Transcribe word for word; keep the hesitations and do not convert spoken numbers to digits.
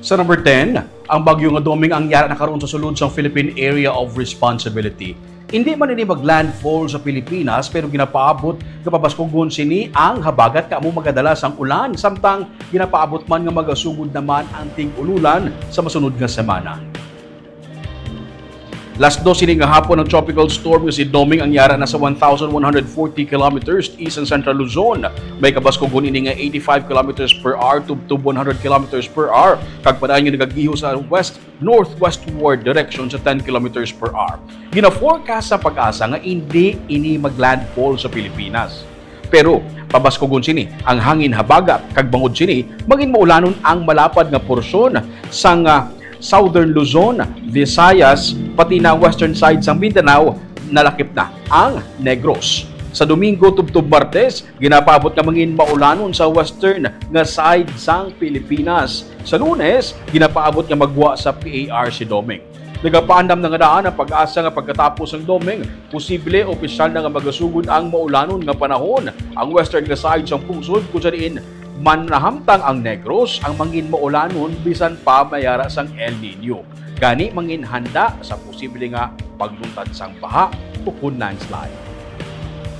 Sa number ten, ang bagyo nga Doming ang yara na karon sa sulod sang Philippine Area of Responsibility. Hindi man ini mag-landfall sa Pilipinas, pero ginapaabot nga pabaskugon sini ang habagat nga amo magadala sang ulan, samtang ginapaabot man nga magasugod naman ang ting-ululan sa masunod nga semana. Las dos ini nga hapon, ang tropical storm nga si Doming ang yara na sa one thousand one hundred forty kilometers east sang Central Luzon. May kabaskugon ini nga eighty-five kilometers per hour tubtob one hundred kilometers per hour, kag padayon nga nagagiho sa west northwestward direction sa ten kilometers per hour. Gina-forecast sa PAGASA nga hindi ini mag-landfall sa Pilipinas. Pero pabaskugon sini ang hangin habagat, kag bangod sini, mangin maulanon ang malapad nga porsyon sang, ah, Southern Luzon, Visayas, pati na ang western side sang Mindanao, nalakip na ang Negros. Sa Domingo tubtob Martes, ginapaabot nga mangin maulanon sa western nga side sang Pilipinas. Sa Lunes, ginapaabot nga magwa sa P A R si Doming. Nagapaandam na nga daan ang PAGASA nga pagkatapos sang Doming, posible opisyal na nga magasugod ang maulanon nga panahon. Ang western nga side sang pungsod, kung sa diin man nahamtang ang Negros, ang mangin maulanon bisan pa may ara sang El Niño. Gani, mangin handa sa posible nga pagluntad sang baha ukon landslide.